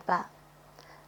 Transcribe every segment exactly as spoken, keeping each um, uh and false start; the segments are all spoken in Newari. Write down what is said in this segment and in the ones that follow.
बा।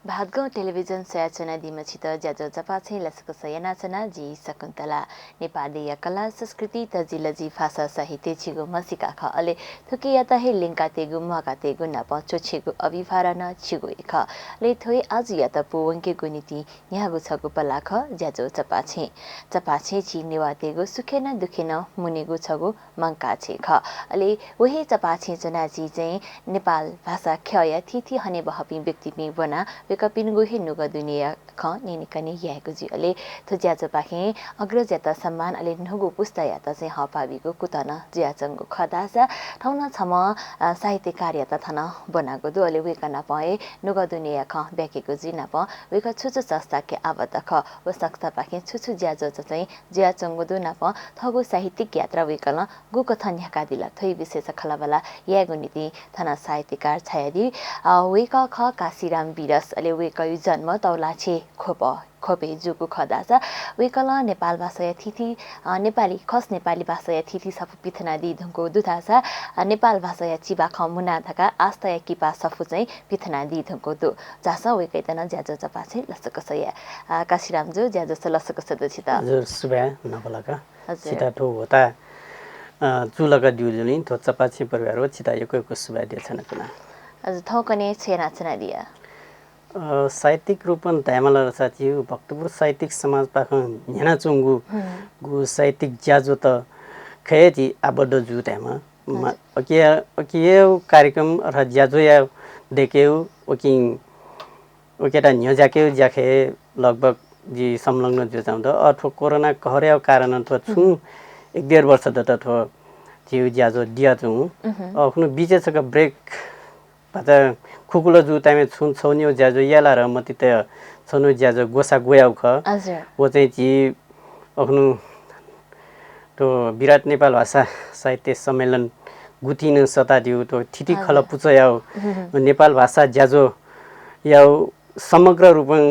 भागगं टेलिभिजन स्वयाच्वनादीम्ह छित ज्याझ्वः चपाःछेँ लसकुस यानाच्वना, जि शकुन्तला। नेपाः देय्‌या कला, संस्कृति, तजिलजि, भाषा, साहित्य छिगु म्हसीका खः। अले थुकियात हे ल्यंकातयेगु, म्वाकातयेगु नापं च्वछिगु अभिभारा नं छिगु हे खः। अले थ्व हे आजुयात पूवंकेगु निंतिं न्ह्याःगु छगू पलाः खः ज्याझ्वः चपाःछेँ। चपाःछेँ झी नेवाःतय्‌गु सुखे नं दुखे नं मुनेगु छगू मंकाः छेँ खः। अले व हे चपाःछेँ च्वनाः झी चाहिँ नेपाल भाषा ख्यःया थीथी हनेबहःपिं व्यक्तिपिं ब्वनाः वय्‌कःपिनिगु हे नुगः दुनेया खँ न्यनेकने यायेगु जुइ। अले थ्व ज्याझ्वःपाखें अग्रजयात सम्मान, अले न्हूगु पुस्तायात चाहिँ हःपाः बीगु कुतः नं जुयाच्वंगु खः धाःसा थौं नं छम्ह, अ, साहित्यकारयात थन ब्वनागु दु। अले वय्‌कः नाप हे नुगः दुनेया खँ ब्याकेगु जुइ नाप वय्‌कः छु छु संस्थाके आबद्ध खः, व संस्थापाखें छु छु ज्याझ्वः चाहिँ जुयाच्वंगु दु नाप थःगु साहित्यिक यात्रा वय्‌कलं गुकथं न्ह्याकादिल, थ्व हे विषयस खँल्हाबल्हा यायेगु निंतिं थन साहित्यकार झायादी। अ, वय्‌कः खः काशीराम बिरस, अले वय्‌कःया जन्म तौलाछे ख्वप, ख्वपय् जूगु खः धाःसा वय्‌कलं नेपाल भाषाया थीथी, अ, नेपाली, खस नेपाली भाषाया थीथी सफू पिथनादी धुंकूगु दु धाःसा, अ, नेपाल भाषाया चिबाखं मुना धकाः आस्थाया किपा सफू चाहिँ पिथनादी धुंकूगु दु। झासँ वय्‌कःयात नं ज्याझ्वः चपाःछेँ लसकुस याये। अ, काशीराम जु, ज्याझ्वःस लसकुस दु छित। हजुर, सुभाय् न्हापालाक। हजुर। छित थ्व ह्वःताः, अ, चूलाकादीगु जुलिं थ्व चपाःछेँ परिवार व छित यक्व यक्व सुभाय् देछानाच्वना। हजुर, थौंकन्हय् छु यानाच्वनादिया? अ, साहित्यिक रूपं धायेमाल धाःसा झीगु भक्तपुर साहित्यिक समाजपाखें न्ह्यानाच्वंगु हुँ। गु साहित्यिक ज्याझ्वःत खय् झी आबद्ध जू धायेमाः। मा-, हजुर। अकिया, अकिया कार्यक्रम अथवा ज्याझ्वःया दयेकेगु, वकिं, वकियात न्ह्यज्याकेगु ज्याखय् लगभग जि संलग्न जुयाच्वंगु दु। अ, थ्व कोरोना कहरया कारणं थ्व छुं हुँ। एक डेढ वर्ष दत थ्व झीगु ज्याझ्वः दियाच्वंगु। उहुँ। अ, खुन्हु बिचय् छकः break भचा खुकुल जू time-य् छुं छगू निगू ज्याझ्वः याये लात, मतित छगू निगू ज्याझ्वः ग्वसाः ग्वयागु खः। हजुर। व चाहिँ झी अखुन्हु थ्व विराट नेपाल भाषा साहित्य सम्मेलन गुथिं नं सःतादीगु थ्व थीथी हजुर। खलः पुचःयागु हम्म। नेपाल भाषा ज्याझ्वःयागु समग्र रूपं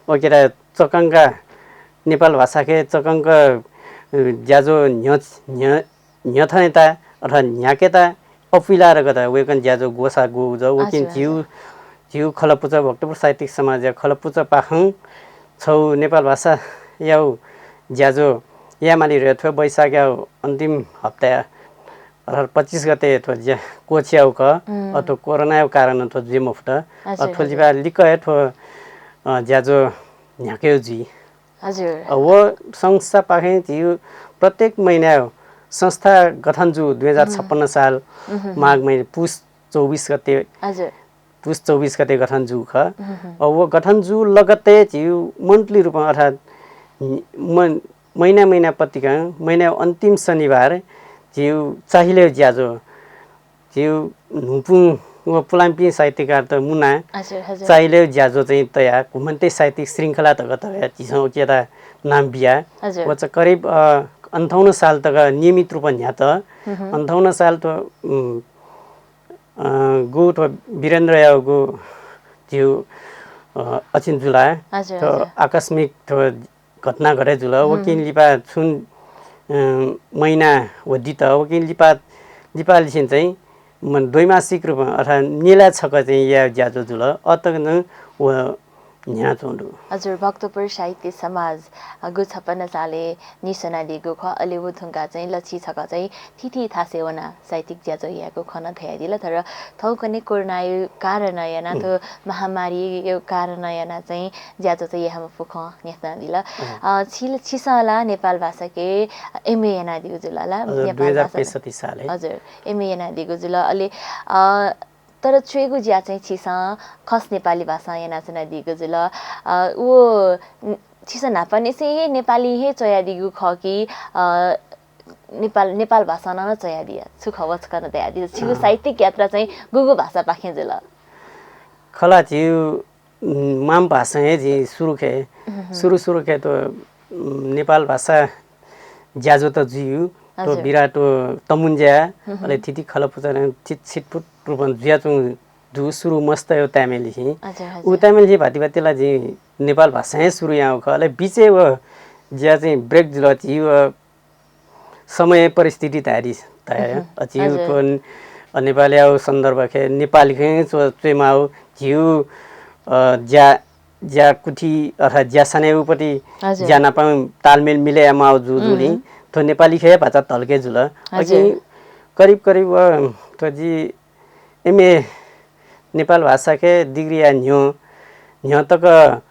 वकेता चकंका नेपाल भाषाके चकंक, अ, ज्याझ्वः न्ह्य-, न्ह्य-, न्ह्यथनेता अथवा न्ह्याकेता अपुइला रकत वय्कलं ज्याझ्वः ग्वसाः ग्वःगु जः। वकिं हजुर, झीगु, हजुर। झीगु खलः पुचः भक्तपुर साहित्यिक समाजया खलः पुचःपाखें छगू नेपाल भाषायागु ज्याझ्वः यायेमाली धकाः थ्व वैशाखया अन्तिम हप्ताया अर्थात् पच्चिस गते थ्व ज्या क्वःछियागु खः। उम्। अ, थ्व कोरोनाया कारणं थ्व जुइ मफुत। अ, हजुर, थ्व हजुर। लिपा लिक्क हे थ्व, अ, ज्याझ्वः न्ह्याकेगु जुइ। हजुर। अ, व संस्थापाखें झीगु प्रत्येक महिनाय् संस्था गठन जू दुई हजार छप्पन्न साल उहुँ। माघ महिना पुस चौबिस गते। हजुर। पुस चौबिस गते गठन जू खः। उहुँ। अ, व गठन जू लगत्तै झीगु monthly रूपं अर्थात् म-, महिना महिना पतिकं महिनाया अन्तिम शनिबार झीगु चाहिलय् ज्याझ्वः झीगु न्हूपुं व पुलांपिं साहित्यकारत मुनाः हजुर, हजुर। चाहिलय् ज्याझ्वः चाहिँ तयाः घुमन्ते साहित्यिक श्रृंखला धकाः तयाः झीसं उकियात नाम बिया। हजुर। व चाहिँ करिब, अ, अन्ठाउन्न साल तक नियमित रूपं न्ह्यात। उहुँ। अन्ठाउन्न साल थ्व, उम्, अ, गु थ्व वीरेन्द्रयागु झीगु, अ, अछिन जुला। हजुर, थ्व हजुर। आकस्मिक थ्व घटना घटे जुल। उकिं लिपा छुं, अ, महिना व दित। उकिं लिपा, लिपालिसें चाहिँ म द्वैमासिक रूपं अर्थात् न्यलय् छकः चाहिँ याये ज्याझ्वः जुल। अतक नं व न्ह्यानाच्वंगु दु। हजुर, भक्तपुर साहित्य समाज, अ, गु छप्पन्न सालय् निस्वनादीगु खः। अले व धुंकाः चाहिँ लछि छकः चाहिँ थीथी थासय् वनाः साहित्यिक ज्याझ्वः यायेगु खँ नं धयादिल। तर थौंकन्हय् कोरोनाया कारणं यानाः थ्व महामारीया कारणं यानाः चाहिँ ज्याझ्वः चाहिँ याये मफु खँ न्ह्यथनादिल। अ, छि, छिसं ला नेपाल भाषाके एमए यानादीगु जुल ला? हजुर, नेपाल भाषा दुई हजार पैंसठ्ठी सालय्। हजुर, एमए यानादीगु जुल। अले, अ, तर च्वयेगु ज्या चाहिँ छिसं खस नेपाली भाषां यानाच्वनादीगु जुल। अ, व, न-, छिसं न्हापांनिसें हे नेपाली हे च्वयादीगु खः कि, अ, नेपाल, नेपाल भाषां नं च्वयादिया? छु खः व छकः नं धयादिल। छिगु अँ। साहित्यिक यात्रा चाहिँ गुगु भाषापाखें जुल? खला, झीगु, उम्, माम भाषां हे झी सुरुखे, उहुँ। सुरु सुरुखे थ्व, उम्, नेपाल भाषा ज्याझ्वःत जुइगु, थ्व हजुर। विराट थ्व तमुन्ज्या, उहुँ। अले थीथी खलः पुचः नं छित छिटपुट रूपं जुयाच्वंगु दु, सुरु मस्तय् time-लिसें। हजुर, हजुर। उ time-लिसें भाति भाति ला झी नेपाल भाषां हे सुरु यानागु खः। अले बिचय् व ज्या चाहिँ break जुल, झी व समय परिस्थिति धयादि, धया। उहुँ। अ, झी हजुर। थ्व, अ, नेपालयागु सन्दर्भखे नेपालीखें च्व-, च्वयेमाःगु झीगु, अ, ज्या, ज्याकुथि अथवा ज्या सनेगुपति हजुर। ज्या नाप तालमेल मिले यायेमाःगु जू जुलिं उम्। थ्व नेपालीखे भाचा धलके जुल। हजुर। अकिं करिब करिब, अ, थ्व जि एमए नेपाल भाषाखे डिग्रीया न्ह्यः, न्ह्यः तक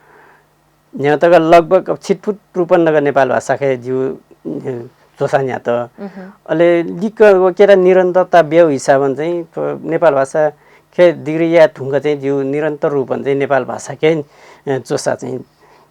न्ह्यः तक लगभग छिटफुट रूपं तक नेपाल भाषाखे जिगु, अ, च्वसा न्ह्यात। उहुँ। अले लिक्क व केरा निरन्तरता ब्यूगु हिसाबं चाहिँ थ्व नेपाल भाषाखे डिग्री याये धुंक चाहिँ जिगु निरन्तर रूपं चाहिँ नेपाल भाषाखे, अ, च्वसा चाहिँ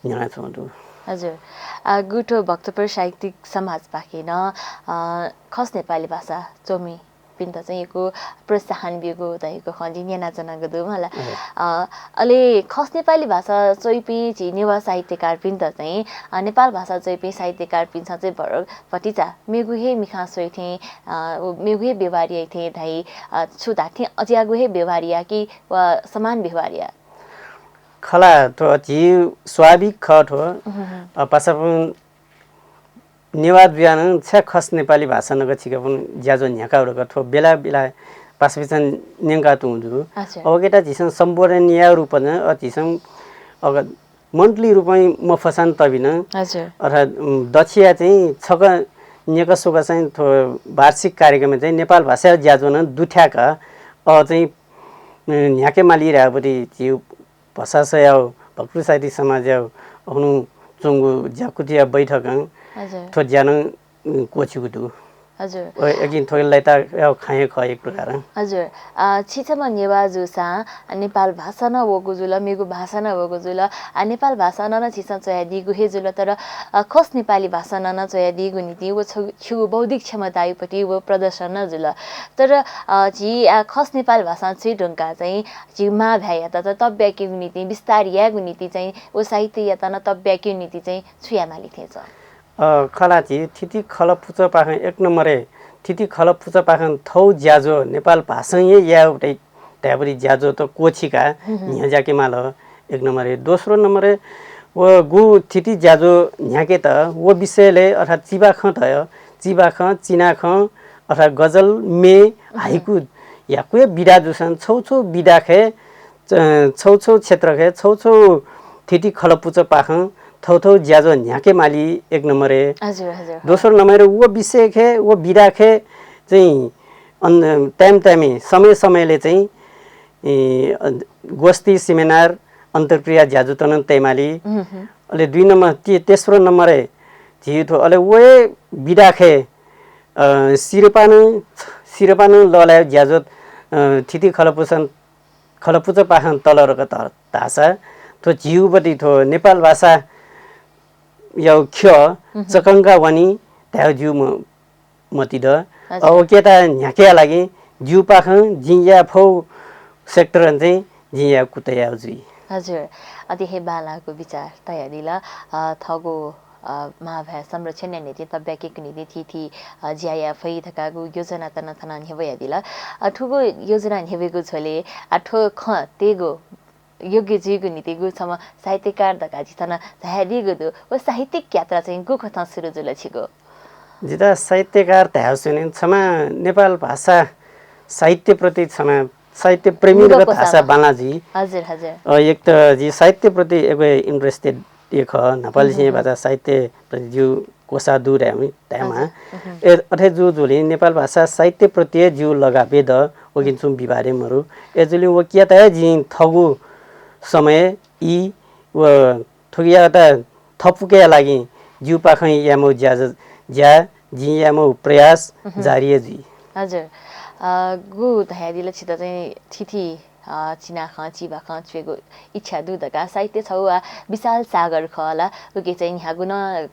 न्ह्यानाच्वंगु दु। हजुर। अ, गु थ्व भक्तपुर साहित्यिक समाजपाखें नं, अ, खस नेपाली भाषा च्वमि पिन्त चाहिँ यक्व प्रोत्साहन ब्यूगु धइगु खँ जिं न्यनाच्वनागु दु मला। हजुर। अ, अले खस नेपाली भाषा च्वइपिं झी नेवाः साहित्यकारपिन्त चाहिँ, अ, नेपाल भाषा च्वइपिं साहित्यकारपिन्सं चाहिँ भर-, भतिचा मेगु हे मिखां स्वइ थें, अ, व मेगु हे व्यवहार याइ थें धाइ, अ, छु धात्थें अज्याःगु हे व्यवहार या कि व समान व्यवहार या? खला, थ्व झी स्वाभाविक खः थ्व। उहुँ। अ, पासापिं नेवाः जुयाः नं छाय् खस नेपाली भाषा नक छिकपिं ज्याझ्वः न्ह्याकागु धकाः थ्व बेला बेला पासापिन्सं न्यंका तुं दु। अच्छा। अवकेता झीसं सम्बोधन याः रूपं, अ, झीसं अग-, मन्थली रूपं मफसां तबिन। अच्छा। अर्थात्, उम्, दछिया चाहिँ छक न्यक स्वक चाहिँ थ्व वार्षिक कार्यक्रमय् चाहिँ नेपाल भाषाया ज्याझ्वः नं दुथ्याक, अ, चाहिँ, उम्, न्ह्याके माली धायेपति झी भसासयागु भक्तपुर साहित्यिक समाजयागु अखनु च्वंगु ज्याकुथिया बैठकं हजुर। थ्व ज्या नं, उम्, क्वःछिगु दु। हजुर। व अकिं थ्व लय्ताया खँ हे खः एक प्रकारं। हजुर। अ, छिछम्ह नेवाः जूसां नेपाल भाषा नं वःगु जुल, मेगु भाषा नं वःगु जुल। अ, नेपाल भाषा नं नं छिसं च्वयादीगु हे जुल, तर, अ, खस नेपाली भाषा नं नं च्वयादीगु निंतिं व छु-, छिगु बौद्धिक क्षमतायुपति व प्रदर्शन नं जुल। तर, अ, झी, अ, खस नेपाल भाषां च्वय् धुंकाः चाहिँ झी मां भाय्‌यात त तब्याकेगु निंतिं, विस्तार यायेगु निंतिं चाहिँ व साहित्ययात नं तब्याकेगु निंतिं चाहिँ छु यायेमाली थें च्वं? अ, खला झी थीथी खलपुचःपाखें एक नम्बरय् थीथी खलपुचःपाखें थौ ज्याझ्वः नेपाल भाषां हे यायेगु धायेपति ज्याझ्वःत क्वःछिकाः हुँ, हुँ। न्ह्यज्याके माल एक नम्बरय्। दोस्रो नम्बरय् व गु थीथी ज्याझ्वः न्ह्याकेत व विषयलय् अर्थात् चिबाखं धयो, चिबाखं, चिनाखं अर्थात् गजल, म्ये, हुँ। हाइकु याकु हे विधा जूसां छौ छौ विधाखे च-, छौ छौ क्षेत्रखे छौ छौ थीथी खलपुचःपाखें थौ थौ ज्याझ्वः न्ह्याके माली एक नम्बरय्। हजुर, हजुर। दोस्रो नम्बरय् व विषयखे, व विधाखे चाहिँ अन-, time time-य्, समय समयले चाहिँ, ए, अ, गोष्ठी, seminar, अन्तर्क्रिया ज्याझ्वःत नं तयेमाली। हुँ, हुँ। अले दुई नम्बर, ते-, तेस्रो नम्बरय् झी थ्व, अले व हे विधाखे, अ, सिरपाः नं, सिरपाः नं लःल्हायेगु ज्याझ्वः, अ, थीथी खलपुचः खलपुचःपाखें तल रक ध-, धाःसा थ्व झीगुपति थ्व नेपाल भाषायागु ख्यः उहुँ। चकंका वनी धायेगु जिगु म-, मति दु। हजुर। अ, उकियात न्ह्याकेया लागि जिगुपाखें जिं याये फौ sector-ं चाहिँ जिं याये कुतः याये जुइ। हजुर, अति हे बांलाःगु विचार तयादिल। अ, थःगु अ, मांभाय् संरक्षणया निंतिं तब्याकेगु निंतिं थीथी, अ, ज्या याये फइ धकाःगु योजनात नं थन न्ह्यब्वयादिल। अ, थुगु योजना न्ह्यब्वयेगु झ्वलय्, अ, थ्व खँ तयेगु योग्य जुइगु निंतिं गु छम्ह साहित्यकार धकाः झी थन झायादीगु दु। व साहित्यिक यात्रा चाहिँ गु कथं सुरु जुल छिगु? जितः साहित्यकार धायेगु स्वनिं छम्ह नेपाल भाषा साहित्यप्रति छम्ह साहित्य प्रेमी नुगः धकाः क्वसाःम्ह। धाःसा बांलाः जुइ। हजुर, हजुर। अ, एक त जि साहित्यप्रति एक्व interested हे खः, न्हापालिसें उहुँ। भाषा साहित्यप्रति जिगु क्वसाः दु धायेमाः, धायेमाः। हजुर, उहुँ। ए, अथे जूगु जुलिं नेपाल भाषा साहित्यप्रति हे जिगु लगाव हे दु, उकिं छुं विवाद हे मरु। अय्‌जूगुलिं उकियात हे जिं थःगु समय ई व थुकियात थपुकेया लागि जिगुपाखें यायेमाःगु ज्या, ज्या, जिं यायेमाःगु प्रयास उहुँ। जारी हे जुइ। हजुर। अ, गु धयादिल छितः चाहिँ थीथी, अ, चिनाखँ, चिबाखँ च्वयेगु इच्छा दु धकाः। साहित्य छगू वा विशाल सागर खः ला, उके चाहिँ न्ह्यागु नं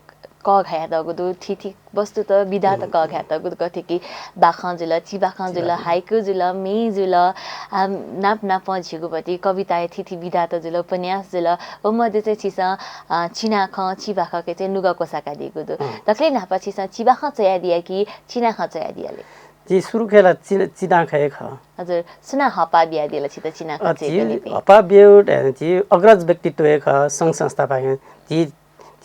कःघायातःगु दु, थीथी वस्तुत विधात उहुँ। कःघायातःगु दु, कथेकि बाखँ जुल, चिबाखँ जुल, चिबाखँ। हाइकु जुल, म्ये जुल, आ, नाप नापं झीगुपति कविताया थीथी विधात जुल, उपन्यास जुल, व मध्ये चाहिँ छिसं, अ, चिनाखँ, चिबाखँके चाहिँ नुगः क्वसाकादीगु दु। अँ। दकले न्हापा छिसं चिबाखँ च्वयादिया कि चिनाखँ च्वयादिया ले? जि सुरुखे ला चि-, चिनाखँ हे खः। हजुर, सुनां हःपाः बियादिल छित चिनाखँ अ, च्वयेगु जि निंतिं? हःपाः ब्यूगु धायेगु जि अग्रज व्यक्तित्व हे खः, संघ संस्थापाखें। जि,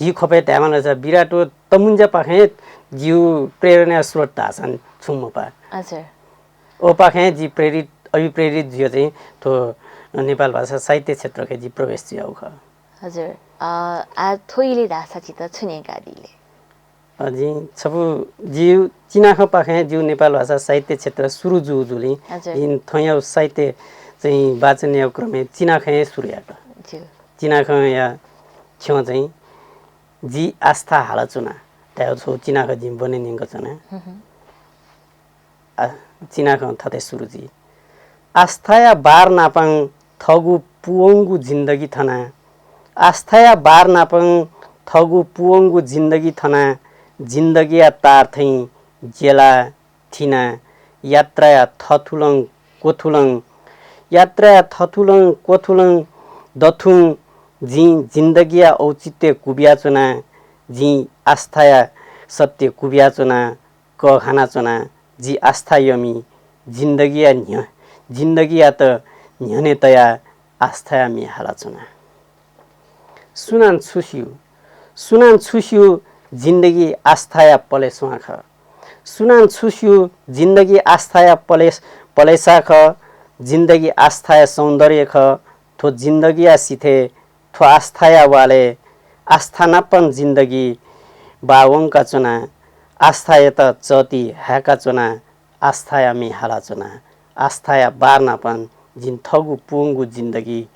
जि ख्वपय् धायेमाल धाःसा विराट व तमुंजापाखें जिगु प्रेरणाया स्रोत धाःसां छुं मपाः। हजुर। ओपाखें जि प्रेरित, अभिप्रेरित जुया चाहिँ थ्व नेपाल भाषा साहित्य क्षेत्रखे जि प्रवेश जुयागु खः। हजुर। अ, आ थ्व इलय् धाःसा छित छु न्यंकादी ले? अ, जिं छपु जिउ चिनाखंपाखें जिउ नेपाल भाषा साहित्य क्षेत्र सुरु जूगु जुलिं हजुर। जिं थौंया साहित्य चाहिँ वाचन याउ क्रमय् चिनाखं हे सुरु यात। ज्यू। चिनाखंया छ्यं चाहिँ जि आस्था हालाच्वना। तायु छौ चिनाखं जिं बने न्यंकाच्वना। हम्म। आ, चिनाखं थथे सुरु जुइ। आस्थाया बार नापं थःगु पुवंगु जिन्दगी थना। आस्थाया बार नापं थःगु पुवंगु जिन्दगी थना। जिन्दगीया तार थैं ज्यला थिना। यात्राया थथुलं क्वथुलं, यात्राया थथुलं क्वथुलं दथुं जिं जिन्दगीया औचित्य कुबियाच्वना। जिं आस्थाया सत्य कुबियाच्वना। कःघानाच्वना। जि आस्था यमि। जिन्दगीया न्ह्य-, जिन्दगीयात न्ह्यःने तया आस्थाया म्ये हालाच्वना। सुनां छु स्यू? सुनां छु स्यू? जिन्दगी आस्थाया पलेस्वां खः। सुनां छु स्यू? जिन्दगी आस्थाया पलेस-, पलेसा खः। जिन्दगी आस्थाया सौन्दर्य खः। थ्व जिन्दगीया सिथय् थ्व आस्थाया वालय् आस्था नापं जिन्दगी बावंकाच्वना। आस्थायात चःति हाय्काच्वना। आस्थाया म्ये हालाच्वना। आस्थाया बार नापं जिं थःगु पुवंगु जिन्दगी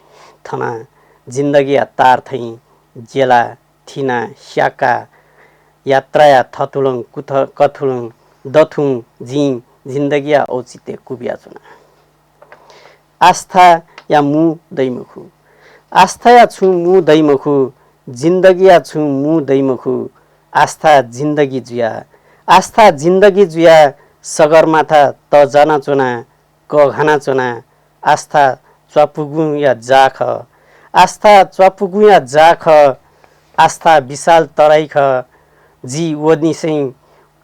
थना। जिन्दगीया तार थैं ज्यला थिना स्याका। यात्राया थथुलं कुथ-, कथुलं दथुं जिं जिन्दगीया औचित्य कुबियाच्वना। आस्थाया मू दइ मखु। आस्थाया छुं मू दइ मखु। जिन्दगीया छुं मू दइ मखु। आस्था जिन्दगी जुया। आस्था जिन्दगी जुया सगरमाथा तजानाच्वना, कःघानाच्वना। आस्था च्वापुगुंया जा खः। आस्था च्वापुगुंया जा खः। आस्था विशाल तराई खः। जि व निसें,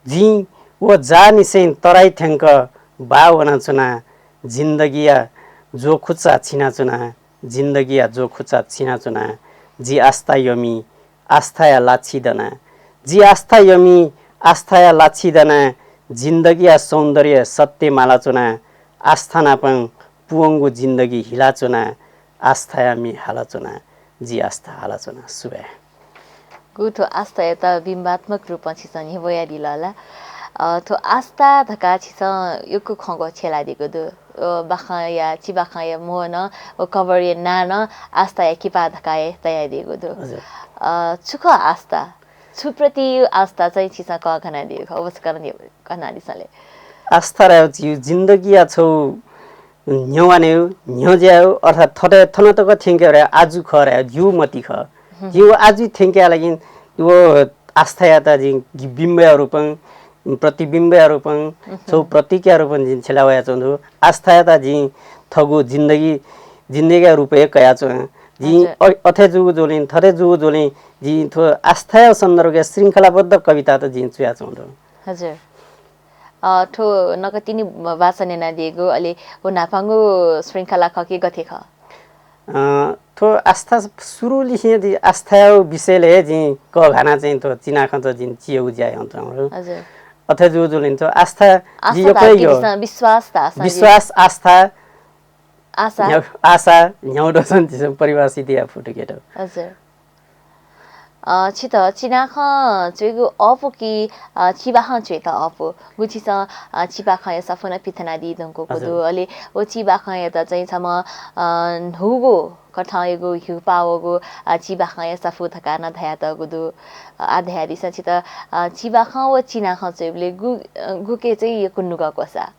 जिं व जा निसें तराई थ्यंक बाः वनाच्वना। जिन्दगीया ज्वखुचा छिनाच्वना। जिन्दगीया ज्वखुचा छिनाच्वना। जि आस्था यमि, आस्थाया लाछि दना। जि आस्था यमि, आस्थाया लाछि दना। जिन्दगीया सौन्दर्य सत्य मालाच्वना। आस्था नापं पुवंगु जिन्दगी हिलाच्वना। आस्थाया म्ये हालाच्वना। जि आस्था हालाच्वना। सुभाय्। गु थ्व आस्थायात बिम्बात्मक रूपं छिसं न्ह्यब्वयादिल ला। अ, थ्व आस्था धकाः छिसं यक्व खँग्वः छ्यलादीगु दु। अ, बाखंया, चिबाखंया म्वः नं, व cover-या नां नं आस्थाया किपा धकाः हे तयादीगु दु। हजुर। अ, छु खः आस्था? छु प्रति आस्था चाहिँ छिसं कःघानादीगु खः? व छकः नं न्ह्यब्वयादिसँ ले। आस्था धायेगु झीगु जिन्दगीया छौ न्ह्यवानेगु, न्ह्यज्यायेगु, अर्थात् थथे थन तक थ्यंके धायेगु आजु खः धायेगु झीगु मति खः। हम्म। झीगु आजु थ्यंकेया लागि व आस्थायात जिं बिम्बया रूपं, प्रतिबिम्बया रूपं, हम्म। छौ प्रतीकया रूपं जिं छ्यला वयाच्वं दु। आस्थायात जिं थःगु जिन्दगी, जिन्दगीया रूपय् कयाच्वं। जिं हजुर। अ-, अथे जूगु जुलिं, थथे जूगु जुलिं, जिं थ्व आस्थाया सन्दर्भय् श्रृंखलाबद्ध कवितात जिं च्वयाच्वं दु। हजुर। अ, थ्व नकतिनि वाचन यानादीगु, अले व न्हापांगु श्रृंखला खः कि गथे खः? अ, थ्व आस्था सुरुलिसें जि आस्थाया विषयलय् जिं कःघाना चाहिँ थ्व चिनाखंत जिं चियेगु ज्या यानाच्वं दु। हजुर। अथे जूगु जुलिं थ्व आस्था जि आस्था यक्व धाःगु यो कि विश्वास धाःसा जि विश्वास, आस्था, आशा। न्ह्यौ-, आशा, न्ह्यौ दसं झीसं परिभाषित याये फुत कि दु। हजुर। अ, छित चिनाखं च्वयेगु अःपु कि, अ, चिबाखं च्वयेत अःपु? गु छिसं, अ, चिबाखंया सफू नं पिथनादी धुंकूगु हजुर। दु। अले व चिबाखंयात चाहिँ छम्ह, अ, न्हूगु कथंयागु ह्यूपाः वःगु, अ, चिबाखंया सफू धकाः नं धयातःगु दु। अ, आः धयादिसँ छित, अ, चिबाखं व चिनाखं च्वयेबलय् गु, अ, गुके चाहिँ यक्व नुगः क्वसा?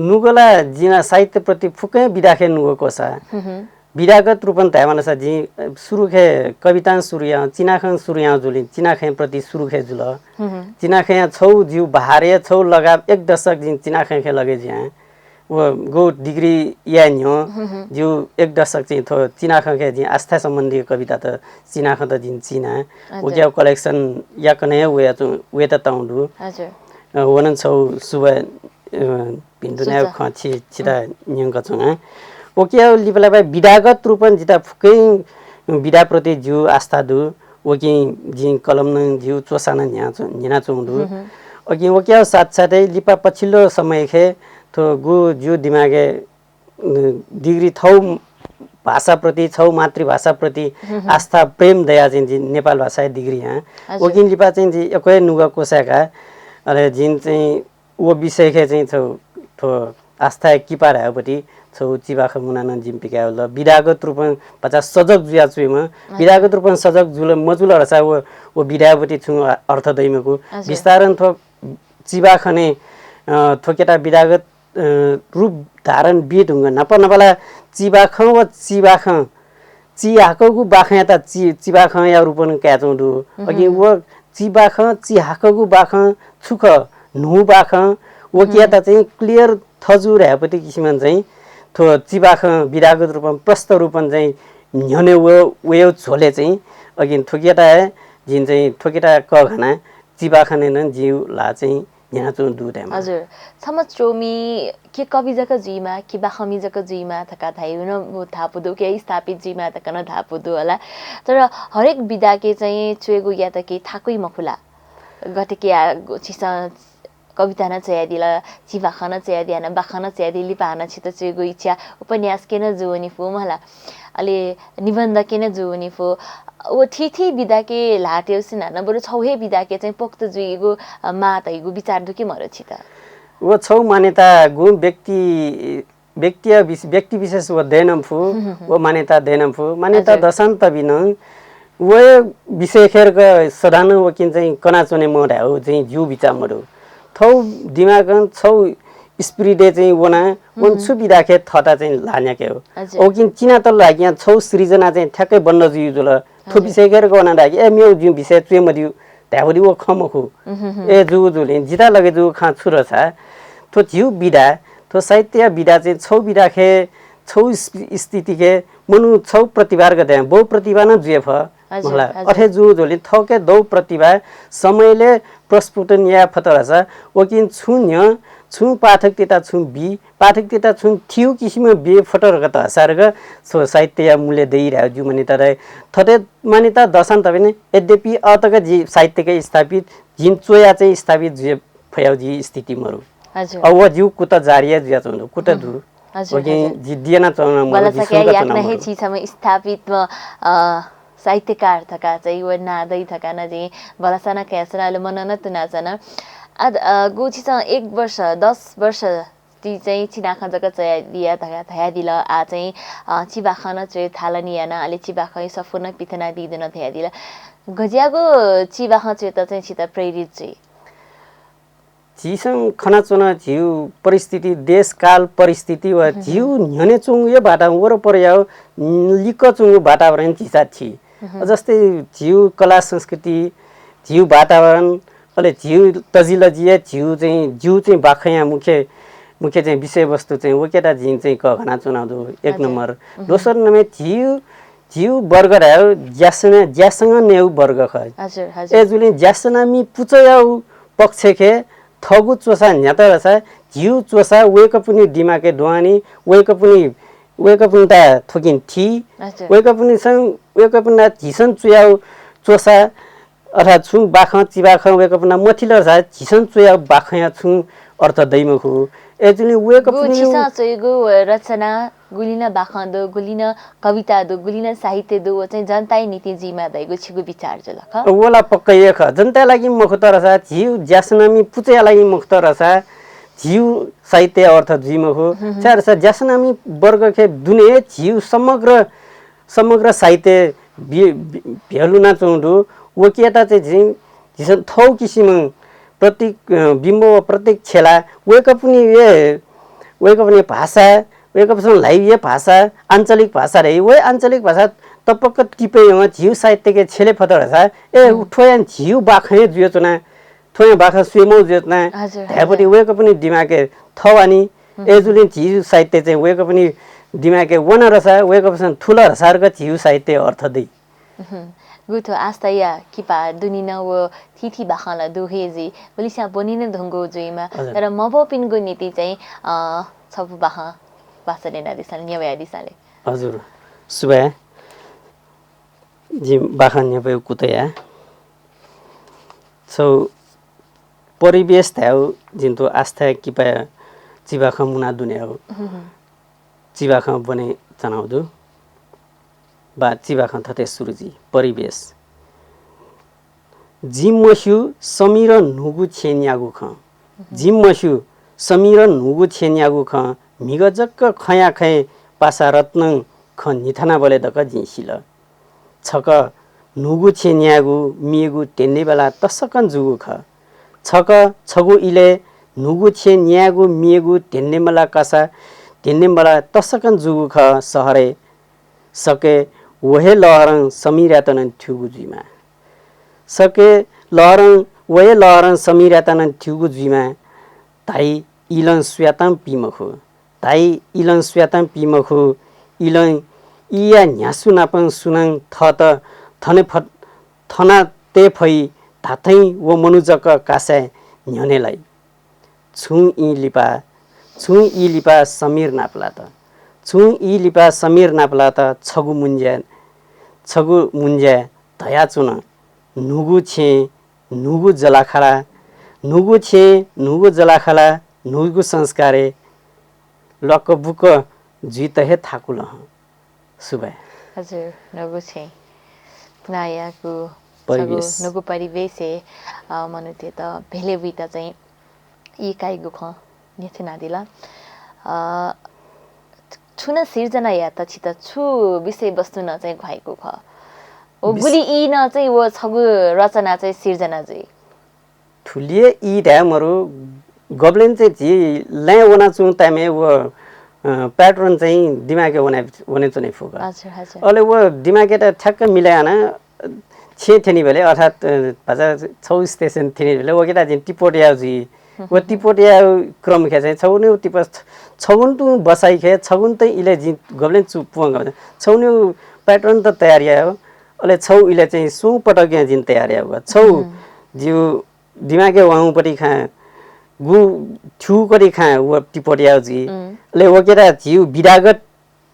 नुगः ला जिं ला साहित्यप्रति फुक्कं विधाखे नुगः क्वसा। हम्म। विधागत रूपं धायेमालसा जिं सुरुखे कवितां सुरु यां, चिनाखं सुरु यां जुलिं, चिनाखं प्रति सुरुखे जुल। हम्म। चिनाखंया छौ जिउ बहारया छौ लगाव एक दशक जिं चिनाखंखे लगे ज्यां। व गौ degree याये न्ह्यः हम्म। जिउ एक दशक चाहिँ थ्व चिनाखंखे जिं आस्था सम्बन्धी कवितात चिनाखंत जिं चिना। हजुर। उकिया collection याकनं हे वया च्वं, वयेत तयां दु। हजुर। अ, व नं छौ सुभाय्, अ, भिन्तुना सुझाव। खँ छि-, छित न्यंकाच्वना। उकिया लिपा लिपा विधागत रूपं जिता फुक्कं विधाप्रति जिउ आस्था दु। उकिं जिं कलम नं जिउ च्वसा नं न्ह्याच्वं-, न्ह्यनाच्वं दु। हम्म। उकिं उकिया साथसाथै लिपा पछिल्लो समयखे थ्व गु ज्यू दिमागय्, अ, डिग्री थौ भाषाप्रति, छौ मातृभाषाप्रति आस्था, प्रेम दया चाहिँ जि नेपाल भाषाया डिग्री यां। हजुर। वकिं लिपा चाहिँ जि यक्व हे नुगः क्वसाय्का, अले जिं चाहिँ व विषयखे चाहिँ छौ थ्व आस्थाया किपा धायेपति छौ चिबाखं मुना नं जिं पिकायेवल। विधागत रूपं भचा सजग जुया च्वयेमा, विधागत रूपं सजग जुल मजुल रसा व, व विधायेपति छुं अर्थ दइमकु। हजुर। विस्तारं थ्व चिबाखने, अ, थ्वकेता विधागत, अ, रूप धारण बी धुंग नाप नापला चिबाखं व चिबाखं चिहाकःगु बाखंयात चि-, चिबाखंया रूपं कायेच्वं दु। अकिं व चिबाखं, चिहाकःगु बाखं छु खः, न्हू बाखं, वकियात चाहिँ clear थजु धायेपति किसिमं चाहिँ थ्व चिबाखं विधागत रूपं, प्रष्ट रूपं चाहिँ न्ह्यने व-, वयेउ झोले चाहिँ अकिं थुकियात हे जिं चाहिँ थुकियात कःघाना चिबाखने नं जिउ ला चाहिँ न्ह्यानाच्वं दु धायेमा। हजुर। छम्ह च्वमि कि कवि जक जुइमा, कि बाखंमि जक जुइमा धकाः धाइउ नं धापु दु, कि स्थापित जुइमा धकाः नं धापु दु होला। तर हरेक विधाके चाहिँ च्वयेगु यात कि थाकुइ मखुला। गथे कि आ, गु-, छिसं कविता नं च्वयादिल, चिबाखं नं च्वयादिल, बाखं नं च्वयादिल, लिपा हानं छित च्वयेगु इच्छा, उपन्यासके नं जुवनी फु मला। अले निबन्धके नं जुवनी फु। व थीथी विधाके ल्हातेउ सिना न, बरु छौ हे विधाके चाहिँ पोक्त जुइगु, अ, माः तइगु विचार दु कि मरु छित? व छौ मान्यता गु व्यक्ति, व्यक्तिया विश-, व्यक्ति विशेष व देनं फु, व मान्यता देनं फु। मान्यता हजुर। दसां तबिनं व विषय खेरक सदान वकिं चाहिँ कनाच्वने मधायु चाहिँ जिउ बिचाः मरु। थौ दिमागं छौ speed-य् चाहिँ वना, वन छु विधाखे थःता चाहिँ ल्हान्याके हो। हजुर। ओकिन चिनातल लागियां छौ सृजना चाहिँ ठ्याक्कै बन्द जुइ जुल। थ्व हजुर। विषय खेरक वना धाकि, ए, मेउ जिउ विषय च्वये मदिउ, धायेबलि व खँ मखु। ए, जु जुलिं, जिता लगे जु खँ छु रसा, थ्व झिउ विधा, थ्व साहित्यया विधा चाहिँ छौ विधाखे, छौ स्थितिखे, मनू छौ प्रतिभार गते, बहु प्रतिभा न जुए फ। हजुर, मला, हजुर। अथे जु जुलिं थौके दौ प्रतिभा समयले प्रस्फुटन या फत रसा, वकिन छु न्ह्य, छु पाठक तिता छु बी, पाठक तिता छु थिउ किसिम बे फत रगत हसारग छौ साहित्यया मूल्य दइ धायु जु मान्यता रहे। थथे मान्यता दसां तबिने, यद्यपि अतक जि साहित्यके स्थापित, जिन चोया चाहिँ स्थापित जुए फयाउ जि स्थिति मरु। हजुर। अब व जिउ कुत जारिया जुया चौंदु, कुत दु। हजुर, वकिं हजुर। जि दियना चौंदु, मला सके याकना हे छि छम्ह स्थापित म, अ, साहित्यकार धका चाहिँ व नादइ धका न जि भलसा न कयासना ले मन न तुनाचन। अ, गु छिसं एक वर्ष, दस वर्ष ति चाहिँ चिनाखँ जक चयादिया धया-, धयादिल, आ चाहिँ, अ, चिबाखन च्वये थालनि याना, अले चिबाखँ सफू न पिथना दिदन धयादिल। गज्यागु चिबाखँ च्वयेत चाहिँ छित प्रेरित जुइ? झीसं खनाच्वना झिउ परिस्थिति, देशकाल परिस्थिति व झिउ न्ह्यने चुंगु या वातावरण वरपर याउ लिक्क चुंगु वातावरण झीसा थी। जस्तै झिउ कला संस्कृति, झिउ वातावरण, अले झिउ तजिलजिया झिउ चाहिँ, झिउ चाहिँ बाखँया मुख्य, मुख्य चाहिँ विषयवस्तु चाहिँ वकेता झिं चाहिँ कघना चुनाउ दु, एक नम्बर। दोस्रो नम्बर झिउ, झिउ वर्ग धायु ज्यासना, ज्यासंग नेउ वर्ग खः। हजुर, हजुर। ए जुलिं ज्यासनामि पुचयाउ पक्षखे थगु च्वसा न्ह्यात रसा, झिउ च्वसा वय्कःपुनि दिमाके दुहानी, वय्कःपुनि, वय्कःपुनिता थुकिन थी, हजुर। वय्कःपुनिसं, वय्कःपुनिता झिसं चुयाउ च्वसा अर्थात् छुं बाखं, चिबाखं वय्कःपुना मथिल धाःसा झीसं च्वया बाखंया छुं अर्थ दइमखु। अय्जूगुलिं वय्कःपुनि गु छिसं च्वइगु रचना गुलिन बाखं दु, गुलिन कविता दु, गुलिन साहित्य दु, व चाहिँ जनताया निंतिं जुइमा धइगु छिगु विचार जुल खः? वला पक्का हे खः। जनताया लागि मखुत धाःसा झीउ ज्यासनामि पुचया लागि मखुत धाःसा झीउ साहित्य अर्थ जुइमखु। छाय् धाःसा ज्यासनामि वर्गखे दुने झीउ समग्र समग्र साहित्य भ्यलुना च्वंगु दु। वकियात चाहिँ झी, झीसं थौ किसिमं प्रतीक, अ, बिम्ब व प्रतीक छेला वय्कःपुनि, वय्कःपुनि भाषा, वय्कःपुनि ल्हाइया भाषा, आञ्चलिक भाषा रही, वय् आञ्चलिक भाषा तपक्क तिपय् झीउ साहित्यके छेले फत धाःसा, ए, थ्वयां झीउ बाखं हे जुयाच्वना। थ्वयां बाखं स्वयेमौ जुयाच्वना। हजुर, धायेपति वय्कःपुनि दिमाके थवानि। अय्जूगुलिं झीउ साहित्य चाहिँ वय्कःपुनि दिमाके वन धाःसा, वय्कःपुनिसं थुल धाःसा झीउ साहित्य अर्थ दइ। गु थ्व आस्थाया किपा दुनिन व थीथी बाखं ला दु हे जुइ, बलिस्यां ब्वनिन धुंगु जुइमा। हजुर। तर मब्वपिनिगु निंतिं चाहिँ, अ, छपु बाखं वाचन यानादिसँ, न्यवायादिसँ ले। हजुर। सुभाय्। जिं बाखं न्यपय् कुतया। छौ परिवेश धायु जिं थ्व आस्थाया किपाया चिबाखं मुना दुने हो। चिबाखं ब्वने च्वनागु दु। बा चिबाखं थथे सुरु जुइ, परिवेश। जिं मस्यू समीरं न्हूगु छेँ न्यागू खँ। जिं मस्यू समीरं न्हूगु छेँ न्यागू खँ। म्हिगः जक खँया खँय् पासा रत्नं खँ न्हिथानाबलय् दक जिं सिल। छकः न्हूगु छेँ न्यायेगु मियेगु ध्यनेबला तसकं जूगु खः। छकः छगू इलय् न्हूगु छेँ न्यायेगु मियेगु ध्यनेबला कासा ध्यनेबला तसकं जूगु खः। सहरय् सके व हे लहरं समीरयात नं थ्यूगु जुइमा। सके लहरं व हे लहरं समीरयात नं थ्यूगु जुइमा। धाइ इलं सुयातं पी मखु। धाइ इलं सुयातं पी मखु। इलं ईया न्ह्यासु नापं सुनां थःत थने फ-, थना तये फइ धात्थें व मनू जक कासाय् न्ह्यःने लाइ। छुं ई लिपा, छुं ई लिपा समीर नापलात। छुं ई लिपा समीर नापलात छगू मुंज्या, छगू मुंज्या धयाच्वन। न्हूगु छेँ, न्हूगु जलाखाला, न्हूगु छेँ, न्हूगु जलाखाला, न्हूगु संस्कारय् ल्वाक्क बुक्क जुइत हे थाकुल हँ। सुभाय्। हजुर, न्हूगु छेँ। नायागु परिवेश। छगू न्हूगु परिवेशय्, अ, मनूतय्‌त भेले बुइत चाहिँ ई काइगु खँ न्ह्यथनादिल। अ, छुं सिर्जना यात छित छु विषयवस्तु नं चाहिँ घ्वाइगु खः? व विष- गुलि ई नं चाहिँ व छगू रचना चाहिँ सिर्जना जुइ। थुलिया ई धाये मरु, गबलें चाहिँ झी लँय् वनाच्वंगु time-य् व, अ, pattern चाहिँ दिमागय् वना-, वनेच्वने फुक। हजुर, हजुर। अले व दिमागयात ठ्याक्क मिलाय् याना, अ, छेँ थ्यनीबलय् अर्थात्, अ, भचा छौ station थ्यनीबलय् वकेता जिं टिपोट याउ जुइ। व टिपोट याउ क्रमखे चाहिँ छगुनिउ टिपस छ-, छगुन तुं बसाइखे छगुन त इले जिं गबलें चु पुवंगु। छगुनिउ pattern त तयार याउ। अले छौ इले चाहिँ सुं पटक जिं तयार याउ। छौ जिउ दिमागय् वंगु पति खां, गु थ्यू कति खां व टिपोट याउ जुइ। अले वकेता झिउ विधागत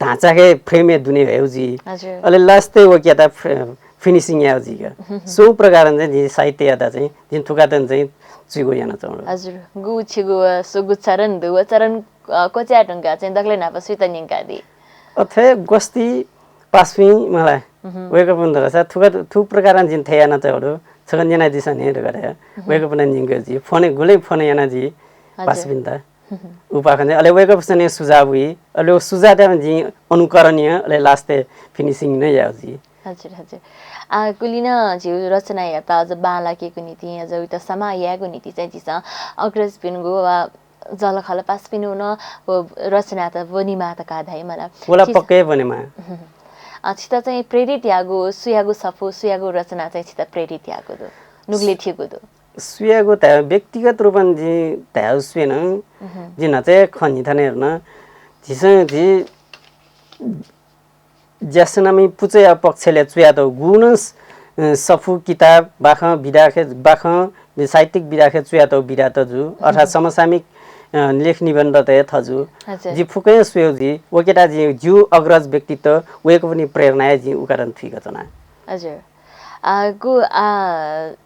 ढाँचाखे frame-य् दुने हयु जुइ। हजुर। अले last-य् वकेता फ्र-, finishing याउ जुइक। सो प्रकारं चाहिँ जिं साहित्ययात चाहिँ जिं थुकातन चाहिँ चुइगु यानाच्वंगु। हजुर। गु छिगु व सुगु चरण दु, व चरण, अ, क्वचाय् धुंकाः चाहिँ दकलय् न्हापा सुइत न्यंकादी? अथे ग्वस्ति पासापिं मला। वय्‌कःपिं धकासा थुका, थु प्रकारं जिं थथे यानाच्वंगु दु। छकः न्यनादिसँ ने धकाः धया। वय्‌कःपिं न्यंके जुइ। फोन, गुलें फोन याना जुइ। हजुर। पासापिन्त। उपाखने, अले वय्‌कःपिसं सुझाव बी, अले व सुझावयात जिं अनुकरण या, अले last-य् finishing नं याउ जुइ। हजुर, हजुर। आ, गुलिं झिउ रचनायात अझ बांलाकेगु निंतिं, अझ उइत समा यायेगु निंतिं चाहिँ झीसं अग्रजपिनिगु वा जःलाखःला पासापिनिगु नं व रचनात ब्वनेमाः धकाः धाइ मला। वला झीसं पक्कै ब्वनेमाः। अ, छित चाहिँ प्रेरित याःगु, सुयागु सफू, सुयागु रचना चाहिँ छित प्रेरित याःगु दु, नुगलय् थ्यूगु दु? सुयागु धाये, व्यक्तिगत रूपं जिं धाये स्वयेन, जिं न्हाचः खँ न्हिथाने धुन। झीसं झी ज्यासनामि पुचःया पक्षले च्वयातःगु गुगुं नं स-, अ, सफू किताब, बाखं विधाखे, बाखं साहित्यिक विधाखे च्वयातःगु विधात जु, अर्थात् समसामयिक, अ, लेख निबन्धत हे थजु। हजुर। जि फुक्कं स्वयेगु जुइ, वकेता जिं जिउ अग्रज व्यक्तित्व वय्‌कःपिनि प्रेरणाया जिं उकारण थुइका च्वना। हजुर। आ, गु, आ,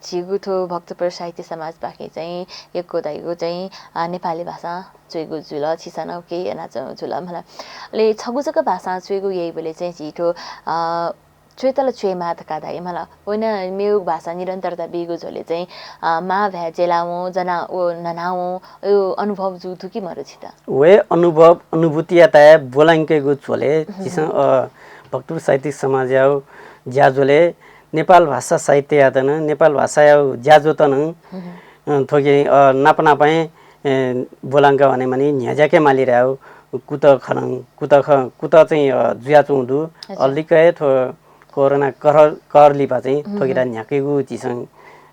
झीगु थ्व भक्तपुर साहित्य समाजपाखें चाहिँ यक्व धाइगु चाहिँ, आ, नेपाली भाषां च्वयेगु जुल, छिसं नं उके याना च्वयेगु जुल मला। अले छगू जक भाषां च्वयेगु याइबलय् चाहिँ झी थ्व, आ, च्वयेत ला च्वयेमाः धकाः धाइ मला। वय्‌नं मेगु भाषां निरन्तरता बीगु झ्वलय् चाहिँ, आ, मां भाय् ज्यलावं, जना व न्हनावं, अय् अनुभव जू दु कि मरु छित? वय् अनुभव, अनुभूतियात ब्वलांकेगु झ्वलय्, झीसं, अ, भक्तपुर साहित्यिक समाजया ज्याझ्वलय् नेपाल भाषा साहित्ययात नं, नेपाल भाषाया ज्याझ्वत नं, अ, थ्वके, अ, नाप नापं, अ, ब्वलांका वनेमानि न्ह्याज्याके माली धायेगु कुतः खनं, कुतः ख-, कुतः चाहिँ, अ, जुयाच्वंगु दु। अच्छा। अलिक हे थ्व कोरोना कहर, कहर लिपा चाहिँ थ्वकेता न्ह्याकेगु झीसं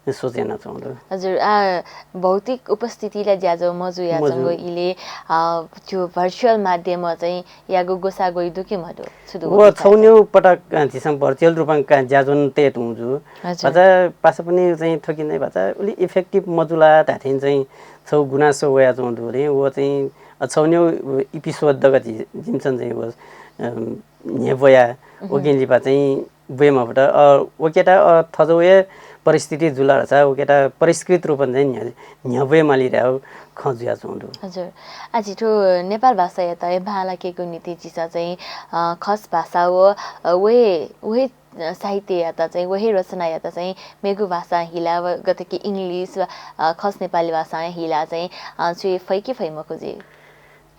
सोच यानाच्वंगु दु। हजुर, आ, भौतिक उपस्थितिला ज्याझ्वः मजुयाच्वंगु इले, आ, त्यो virtual माध्यमं चाहिँ यागु ग्वसाः ग्वइ दु कि मदु? छु दु व छौन्यु पटक, अ, झीसं virtual रूपं का ज्याझ्वः तये तुं जु। हजुर। भचा पासापिनि चाहिँ थ्वकिने भचा उलि effective मजुला धाथें चाहिँ छौ गुनासो वयाच्वंगु दु रे। व चाहिँ, अ, छौन्यु episode दक झी, जिमिसं चाहिँ व, अ, न्ह्यब्वया वकिं लिपा चाहिँ ब्वये मफुत। अ, वकेता, अ, थजौ हे परिस्थिति जुल धाःसा वकेता परिष्कृत रूपं चाहिँ न्ह्य-, न्ह्यब्वये माली धयागु खँ जुयाच्वंगु दु। हजुर। आः झी थ्व नेपाल भाषायात हे बांलाकेगु निंतिं झीसं चाहिँ, अ, खस भाषा व, अ, व हे, व हे, अ, साहित्ययात चाहिँ, व हे रचनायात चाहिँ मेगु भाषां हिला व गथे कि English व, अ, खस नेपाली भाषां हिला चाहिँ, अ, छुइ फइ कि फइ मखु जुइ?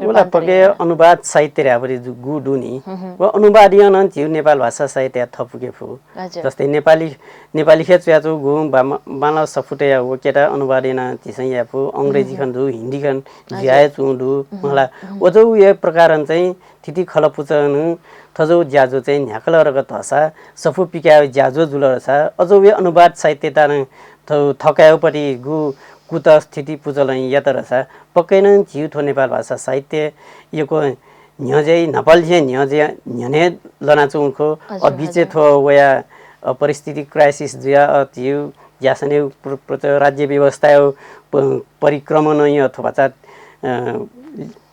उला रूपान्तरण पके याना। अनुवाद साहित्य धयागु जु-, गु दु नि। हुँ, हुँ। व अनुवादया नं झीगु नेपाल भाषा साहित्यया थपु के फु। हजुर। जस्तै नेपाली, नेपाली हे च्वयाच्वंगु बां-, बांला सफूतय् वकेता अनुवाद यानाः झीसं याये फु, अंग्रेजी हुँ, हुँ। खँ दु, हिन्दी खँ हजुर। जुयाच्वंगु दु, हुँ, मला। हुँ। अझौ हे प्रकारं चाहिँ थीथी खलः पुचलं थजौ ज्याझ्वः चाहिँ न्ह्याकल धकाः धाःसा, सफू पिकायेगु ज्याझ्वः जुल धाःसा, अझौ हे अनुवाद साहित्ययात नं थ-, थकायेगुपट्टि गु कुतः स्थिति पुचलं यात धाःसा, पक्कै नं झीगु थ्व नेपाल भाषा साहित्य यक्व न्ह्यज्याइ, न्हापालिसें न्ह्यज्या-, न्ह्यःने लनाच्वंगु खः। हजुर, अ, बिचय् हजुर। थ्व वया, अ, परिस्थिति crisis जुया, अ, झीगु ज्यासनय् प्र-, प्र-, राज्य व्यवस्थाया प-, परिक्रमणं अथवा चा, अ,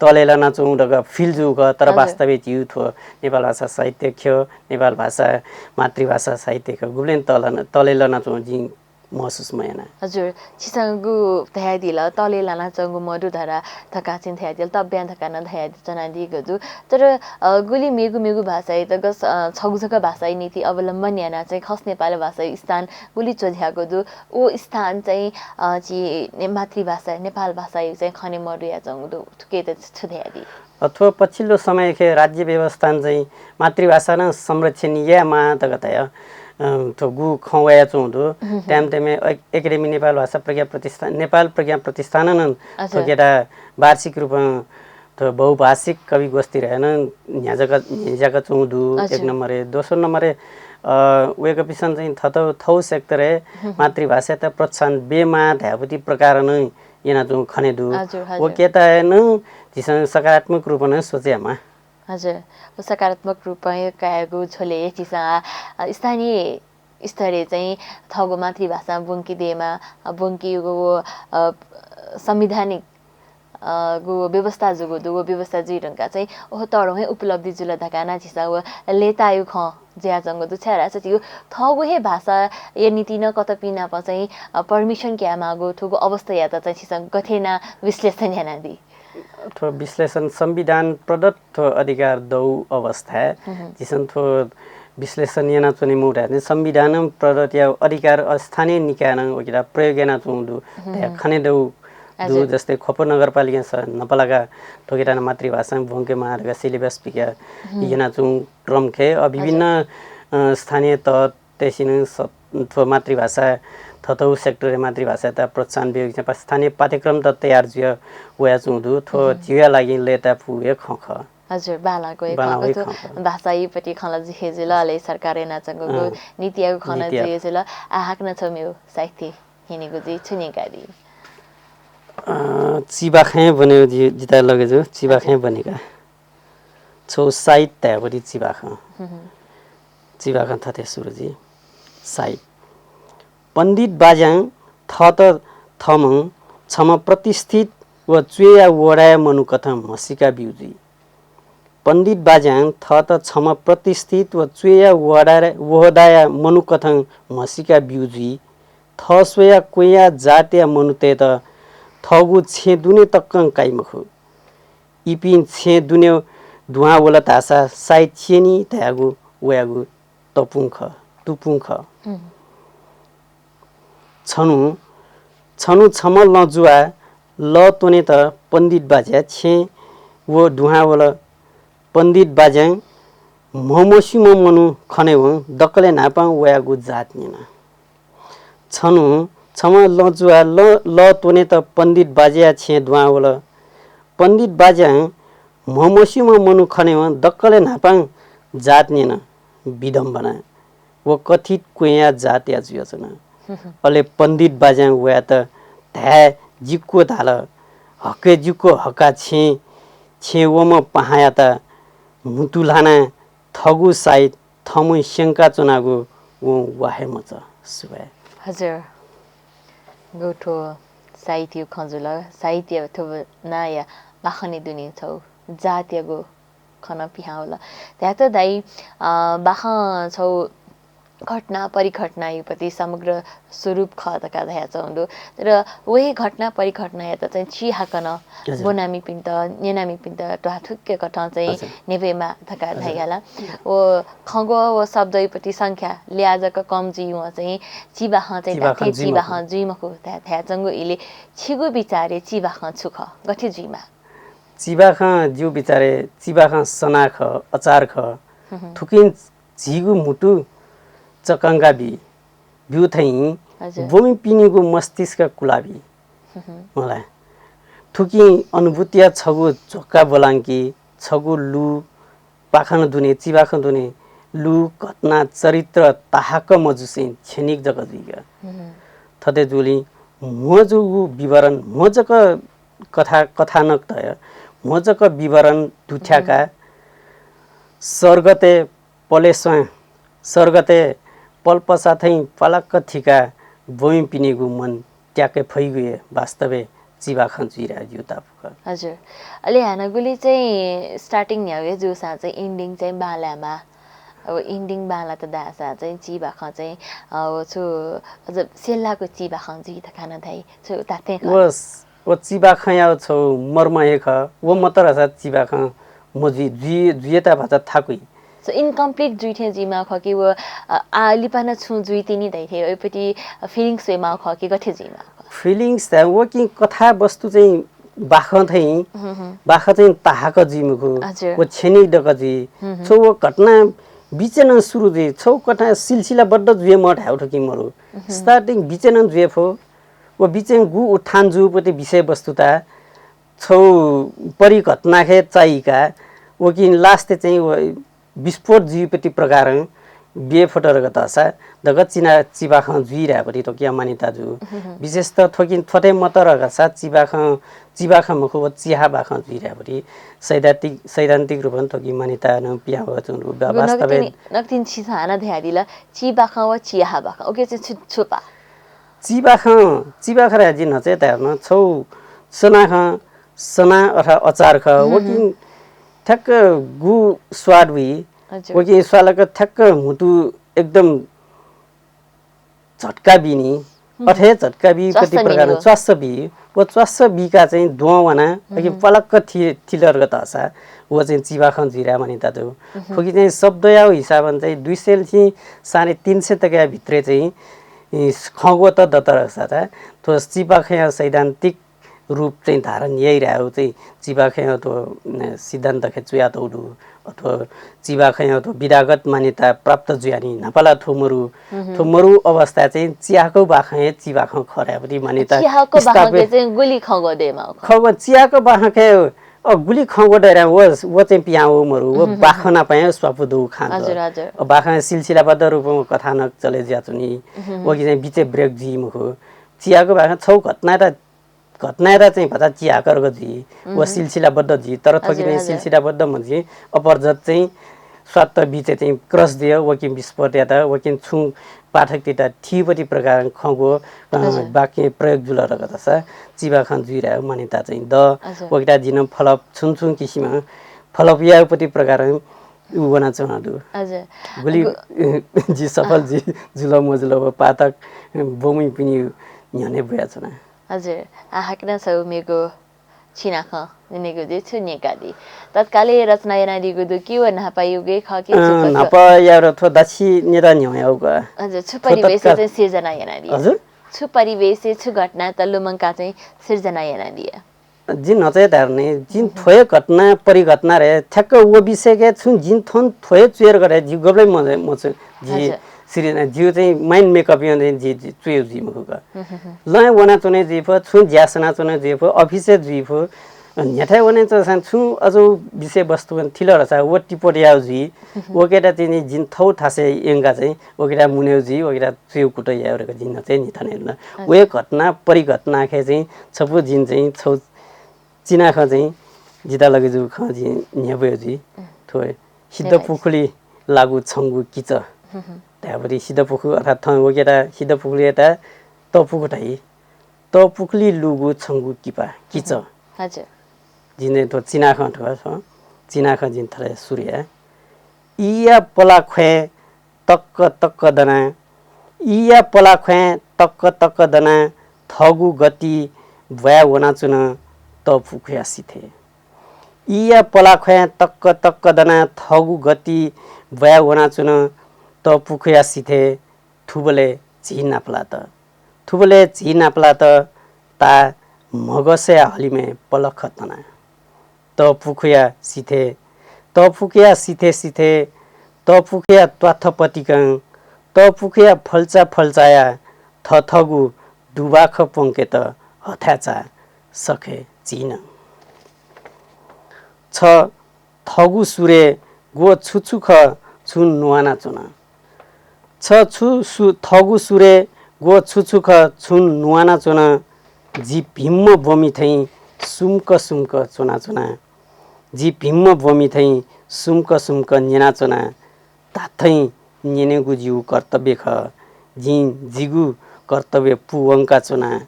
तलय् लनाच्वंगु धकाः feel जूगु खः, तर हजुर। वास्तवय् झीगु थ्व नेपाल भाषा साहित्य खः, नेपाल भाषा मातृभाषा साहित्य खः, गुबलें तल-, तलय् लनाच्वंगु जिं महसुस मयाना। हजुर, छिसं गु धयादिल, तलय् लानाच्वंगु मदु धरा धकाः छिं धयादिल, तब्यां धकाः नं धयाच्वनादीगु दु। तर, अ, गुलि मेगु मेगु भाषायात गस-, अ, छगू जक भाषाया निंतिं अवलम्बन यानाः चाहिँ खस नेपाल भाषाया स्थान गुलि च्वज्याःगु दु। व स्थान चाहिँ, अ, झी ने-, मातृभाषा, नेपाल भाषाया चाहिँ खने मदुयाच्वंगु दु। थुकियात छु धयादी? अ, थ्व पछिल्लो समयखे राज्य व्यवस्थां चाहिँ मातृभाषा नं संरक्षण यायेमाः धकाः धया, अ, थ्व गु खँ वयाच्वंगु दु। हुँ, हुँ। टाइम टाइमय् ए-, एकेडेमी नेपाल भाषा प्रज्ञा प्रतिष्ठान, नेपाल प्रज्ञा प्रतिष्ठानं नं हजुर। थुकियात वार्षिक रूपं थ्व बहुभाषिक कवि गोष्ठी धयाः नं न्ह्याज्याका, न्ह्याज्याकाच्वंगु दु, हजुर। एक नम्बरय्। दोस्रो नम्बरय्, अ, वय्कःपिन्सं चाहिँ थःथःगु थःगु सेक्टरय् हुँ, हुँ। मातृभाषायात प्रोत्साहन बीमाः धयागु प्रकारं नं यानाच्वंगु खने दु। हजुर, हजुर। वकेता नं झीसं सकारात्मक रूपं नं सोचेमाः। हजुर, व सकारात्मक रूपं कायेगु झ्वलय् झीसं, अ, स्थानीय स्तरय् चाहिँ थःगु मातृभाषां ब्वंके देमा, अ, ब्वंकेगु व, अ, संवैधानिक, अ, गु व्यवस्था जूगु दु, व व्यवस्था जुइ धुंकाः चाहिँ ओह तःधं हे उपलब्धि जुल धकाः नं झीसं व लय्तायु खँ जुयाच्वंगु दु। छाय्धाःसा झीगु थःगु हे भाषाया निंतिं नं कतःपिं नाप चाहिँ, अ, permission कायेमाःगु थुगु अवस्थायात चाहिँ झीसं गथे यानाः विश्लेषण यानादी? थ्व विश्लेषण संविधान प्रदत्त थ्व अधिकार दउ अवस्थाय् हुँ, हुँ। झीसं थ्व विश्लेषण यानाच्वने मू धाय् संविधानं प्रदत्तया अधिकार अ स्थानीय निकायनं वकिला प्रयोग यानाच्वंगु दु हुँ, धया हुँ। खने दउ दु। हजुर। जस्तै ख्वप नगरपालिकां स-, न्हापालाका थुकियात नं मातृभाषां ब्वंकेमाः धकाः syllabus पिकाः हुँ। यानाच्वंगु क्रमखे अ विभिन्न, हजुर। अ, स्थानीय तह तय्सिनं स-, थ्व मातृभाषा थःथःगु सेक्टरय् मातृभाषायात प्रोत्साहन बीगु चाहिँ स्थानीय पाठ्यक्रम त तयार जुया वयाच्वंगु दु। थ्व हुँ। झीया लागि लय्ताय् फुगु हे खँ खः। हजुर, बांलाःगु हे बांलाःगु खँ हे खः। खः। भाषायापट्टि खँ ला जुइ हे जुल, अले सरकारं यानाच्वंगु अँ। नीतियागु खँ ला नीतिया जुइ हे जुल। आः हाकनं छम्ह मेगु साहित्यिक न्यनेगु जुइ, छु न्यंकादी? अँ, चिबाखँय् ब्वनेगु जि-, जितः लगे जू, चिबाखँय् हजुर। ब्वनेका। छगू साइत धायेगु चिबाखँ। हुँ, हुँ। चिबाखँ थथे सुरु जुइ। साइत। पण्डित बाज्यां थःत थःम्हं छम्ह प्रतिष्ठित व च्वय्या वहःदाया मनूकथं म्हसीका ब्यू जुइ। पण्डित बाज्यां थःत छम्ह प्रतिष्ठित व च्वय्या वहःदाया, वहःदाया मनूकथं म्हसीका ब्यू जुइ। थः स्वयाः क्वँया जातया मनूतय्त थःगु छेँ दुने तकं काइ मखु। इपिं छेँ दुने दुहां वल धाःसा साइत स्यनी धयागु वयागु तपुं खः, तुपुं खः। हुँ। छन्हु, छन्हु छम्ह लँजुवा लः त्वनेत पण्डित बाज्या छेँ व दुहां वल। पण्डित बाज्यां म्हमस्यूम्ह मनू खनेवं दकलय् न्हापां वयागु जात न्यन। छन्हु छम्ह लँजुवा ल-, लः त्वनेत पण्डित बाज्याया छेँ दुहां वल। पण्डित बाज्यां म्हमस्यूम्ह मनू खनेवं दकलय् न्हापां जात न्यन। विडम्बना। व कथित क्वँया जातया जुयाच्वन। अले पण्डित बाज्यां वयात धाये जिक्व धाल, हके जिक्व हका छेँ, छेँ वम्ह पाहांयात म्हुतु ल्हानाः थःगु साइत थःम्हं स्यंकाच्वनागु वं वा हे मचा। सुभाय्। हजुर। गु थ्व साहित्यया खँ जुल, साहित्य थ्व नांया बाखनय् दुने छगू जातयागु खँ नं पिहां वल। धायेत दाइ, अ, बाखं छगू घटना परिघटनायुपति समग्र स्वरूप खः धकाः धयाच्वंगु दु। तर वहे घटना परिघटनायात चाहिँ चिहाकनं हजुर। ब्वनामिपिन्त, न्यनामिपिन्त ध्वाथुइक कथं चाहिँ हजुर। न्ह्यब्वयेमाः धकाः हजुर। धाइगाला। व खँग्वः व शब्दयुपति संख्या ल्याः जक कम जुइवं चाहिँ चिबाखं चाहिँ चिबाखं धात्थें जुइ मखु। चिबाखं जुइ मखु धा-, धायाच्वंगु इलि छिगु बिचारय् चिबाखं छु खः? गथे जुइमाः? चिबाखं जिगु बिचारय् चिबाखं सना खः, अचार खः। हुँ, हुँ। थुकिं झीगु म्हुतु चकंका बी, ब्यू थें हजुर। ब्वमिपिनिगु मस्तिष्क कुला बी। हुँ, हुँ। होला। थुकिं अनुभूतिया छगू झोक्का ब्वलांकी, छगू लु पाखं दुने, चिबाखं दुने, लु, घटना, चरित्र ताहाक मजुसें क्षणिक जक जुइक। हुँ। थथे जूलिं म्हो जूगु विवरण, म्हो जक कथा, कथानक तय, म्हो जक विवरण दुथ्याका, हुँ। सर्गते पलेस्वां, सर्गते पलपसा थें पलाक्क थिका ब्वमिपिनिगु मन त्याके फइगु हे वास्तवय् चिबाखं जुइराय् ज्यू तापाक। हजुर। अले हानं गुलि चाहिँ starting न्ह्यागु हे जूसां चाहिँ ending चाहिँ बांलायेमाः। अब ending बांलात धाःसा चाहिँ चिबाखं चाहिँ, अ, व छु, अझ सेल्लाको चिबाखं जुइ धकाः नं धाइ। छु धात्थें खः। व स-, व चिबाखंया छौ मर्म हे खः। व मत धाःसा चिबाखं मजुइ, जुइ, जुइयेत भाचा थाकुइ। So, incomplete जुइ थें जुइमाः खः कि व, अ, आ, लिपा नं छुं जुइ तिनि धइथें वय्‌पति, अ, feelings वयेमाः खः कि गथे जुइमाः खः? Feelings धाये, व कि कथावस्तु चाहिँ बाखं थें, हुँ, हुँ। बाखं चाहिँ ताहाक जुइ मखु। हजुर। व क्षणिक जक जुइ। हुँ, हुँ। छौ व घटना बिचय् नं सुरु जुइ। छौ घटना सिलसिलाबद्ध जुइ मखु धायेगु थुकिं मरु। हुँ, हुँ। Starting बिचय् नं जुइ फु। व बिचय् गु उत्थान जूपति विषयवस्तुता छौ परिघटनाखे चाहिका, वकिं last चाहिँ व विस्फोट जुइपति प्रकारं बिये फत धकाः धाःसा धकाः चिना चिबाखं जुइराय्‌पति थुकिया मान्यता जू। हुँ, हुँ। विशेषतः थुकिं थथे मत धकाः धाःसा चिबाखं, चिबाखं मखु, व चिहाबाखं जुइराय्‌पति सैद्धान्तिक, सैद्धान्तिक रूपं थुकिं मान्यता नं पिहां वःच्वंगु। वा-, गु वास्तवय् नकतिनि, नकतिनि छिसं हानं धयादिल, चिबाखं व चिहाबाखं। उके चाहिँ छु, छु पाः? चिबाखं, चिबाखं धया जि न्हचय् धायेधुन, छौ सनाखं, सना अथवा अचार खः, हुँ, हुँ। वकिं ठ्याक्क गु स्वाद वइ, हजुर। वकिं स्वालक ठ्याक्क म्हुतु एकदम झट्का बिनि, हुँ। अथे झट्का बी च्वास्स कति प्रकारं निनि। च्वास्स बी, व च्वास्स बीका चाहिँ द्वं वाना, हुँ, वकिं हुँ। पलक्क थि-, थिल धकाः धाःसा, व चाहिँ चिबाखं जुइराय् मान्यता दु। हुँ, हुँ। थुकी चाहिँ शब्दया हिसाबं चाहिँ दुई सय थें साढे तीन सय तकया भित्र चाहिँ इ, खँग्वः त दत धकाः धाःसा, थ्व चिबाखंया सैद्धान्तिक रूप चाहिँ धारण याइराय् चाहिँ चिबाखंया थ्व, अ, सिद्धान्तखे च्वयातःगु दु। अथवा चिबाखंया थ्व विधागत मान्यता प्राप्त जुयानि न्हापाला थ्व मरु, हुँ, हुँ। थ्व मरु अवस्था चाहिँ चिहाकःबाखं हे चिबाखं खः धाय्‌पति मान्यता चिहाकःबाखंके स्थापित। चाहिँ गुलि खँग्वः दयेमाः खः? खँग्वः चिहाकःबाखंके अ, गुलि खँग्वः दयेरां व, व चाहिँ पिहां वःगु मरु, व हुँ, हुँ, बाखं हुँ। नापं हे स्वापू दु खान दु। हजुर, हजुर। अ, बाखं सिलसिलाबद्ध रूपं कथानक चले जुयाच्वनी। हुँ, हुँ। वकिं चाहिँ बिचय् break जुइ मखु। चिहाकःबाखं छौ घटनायात, घटनायात चाहिँ भचा चिहाकःगु जुइ। हुँ, व हुँ। सिलसिलाबद्ध जुइ। तर थुकिं हजुर, चाहिँ हजुर। सिलसिलाबद्ध मजुइ। अपर्झट चाहिँ स्वात्त बिचय् चाहिँ crush जुइ, वकिं विस्फोट यात, वकिं छुं पाठकतित थीपति प्रकारं खँग्वः, अ, हजुर। वाक्य प्रयोग जुल धकाः धाःसा चिबाखं जुइराय् मान्यता चाहिँ द। हजुर। वकिता जिं नं फलप छुं छुं किसिमं फलप याय्‌पति प्रकारं उ वनाच्वना दु। हजुर। गुलि गु- जि सफल अँ। जि जुल मजुल व पाठक ब्वमिपिनि न्ह्यःने ब्वयाच्वना। हजुर। आ, हाकनं छौ मेगु चिनाखँ न्यनेगु जुइ, छु न्यंकादी? तत्कालय् रचना यानादीगु दु कि व न्हापायागु खः कि अँ, छु खः? न्हापायागु थ्व दाछि न्यंका न्ह्यवयागु का। हजुर, छु थ्व परिवेशय् तत्काल चाहिँ सिर्जना यानादिया? हजुर? छु परिवेशय् छु घटनात लुमंका चाहिँ सिर्जना यानादिया? जिं न्हचय् धायेधुन, जिं हम्म। थ्व हे घटना, परिघटना रे, ठ्याक्क व विषयके छुं जिं थन थ्व हे च्वयेगु रे, जि गबलें मजु, मजु, जि हजुर। सिर्जना, जिगु चाहिँ mind makeup यानाः चाहिँ जि, जि च्वयेगु जुइ मखु का। हम्म, हम्म, हम्म। लँय् वनाच्वने जुइ फु, छुं ज्या सनाच्वने जुइ फु, अफिसय् जुइ फु, न्ह्यथाय् वने च्वंसां छुं अझ विषयवस्तु वन थिल धाःसा व टिपोट यायेगु जुइ, हम्म। वकेत चाहिँ जिं थौ थासय् यंका चाहिँ वकेत मुनेगु जुइ, वकेत च्वयेगु कुतः यायेगु रे का जिं न्हचय् न्हिथाने धुन। हजुर। व हे घटना, परिघटनाखे चाहिँ छपु जिं चाहिँ छौ चिनाखँ चाहिँ जितः लगे जूगु खँ जिं न्ह्यब्वयेगु जुइ। हम्म। थ्व सिद्धपुखुली लाःगु छंगु किचा। हम्म, हम्म। धायेबलय् सिद्धपुखुली अर्थात् थन वकेत सिद्धपुखुलीयात तपुखु धाइ। तपुखुली लूगु छंगु किपा, किचा। हम्म, हजुर। जिं थ्व चिनाखँ थ्व, चिनाखँ जिं थथे सुरु याये। ईया पलाख्वय् तक्क तक्क दनाः, ईया पलाख्वाँय् तक्क तक्क दनाः थःगु गति ब्वाँय् वनाच्वन तःपुखुया सिथय्। ईया पलाख्वाँय् तक्क तक्क दनाः थःगु गति ब्वाँय् वनाच्वन तःपुखुया सिथय्। थुबलय् झी नापलात। थुबलय् झी नापलात ताः म्हगसया हलिमय् पलख तना। तःपुखुया सिथय्, तःपुखुया सिथय् सिथय्, तःपुखुया त्वाथपतिकं, तःपुखुया फल्चा फल्चाया थथःगु दुबाख प्वंकेत हथाय् चाः सखय् झी नं। छ थःगु सुरय् ग्व छु छु खः छुं नुवानाच्वना। छ छु सु-, थःगु सुरय् ग्व छु छु खः छुं नुवानाच्वना। जि भिंम्ह ब्वमि थें सुम्क सुम्क च्वनाच्वना। जि भिंम्ह ब्वमि थें सुम्क सुम्क न्यनाच्वना। धात्थें न्यनेगु जिगु कर्तव्य खः। जिं जिगु कर्तव्य पूवंकाच्वना।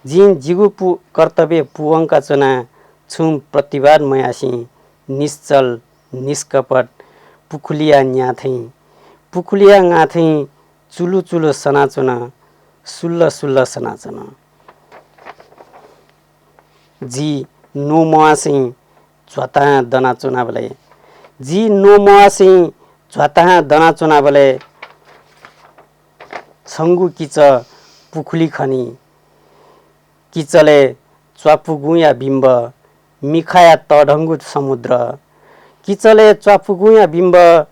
जिं जिगु पू-, कर्तव्य पूवंकाच्वना। छुं प्रतिवाद मयासें निश्चल, निष्कपट, पुखुलिया न्याथें, पुखुलिया ङाथें चुलु चुलु सनाच्वन, सुल्ल सुल्ल सनाच्वन। जि न्वमवासें झ्वाताहां दनाच्वनाबलय्, जि न्वमवासें झ्वाताहां दनाच्वनाबलय् छंगु किचः पुखुलि खनी। किचलय् च्वापुगुंया बिम्ब, मिखाया तःधंगु समुद्र। किचलय् च्वापुगुंया बिम्ब,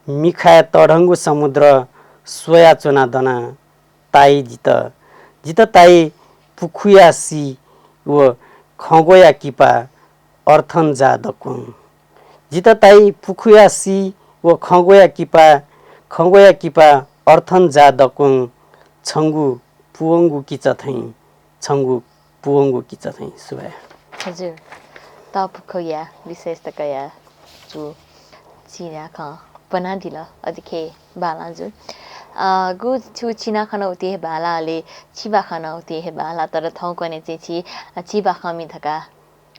मिखाया तःधंगु समुद्र स्वयाच्वना दना। ताइ जितः, जितः ताइ पुखुया सी व खँग्वया किपा अर्थन जा दक्वं। जितः ताइ पुखुया सी व खँग्वया किपा, खँग्वया किपा अर्थन जा दक्वं। छंगु पुवंगु किचः थें, छंगु पुवंगु किचः थें। सुभाय्। हजुर, तःपुखुया विशेषता कयाः छु चिनाखँ ब्वनादिल, अथे हे बांलाः जु। अ, गु छु चिनाखँ नं उति हे बांलाः, अले चिबाखँ नं उति हे बांलाः, तर थौंकन्हय् चाहिँ छि, अ, चिबाखंमि धकाः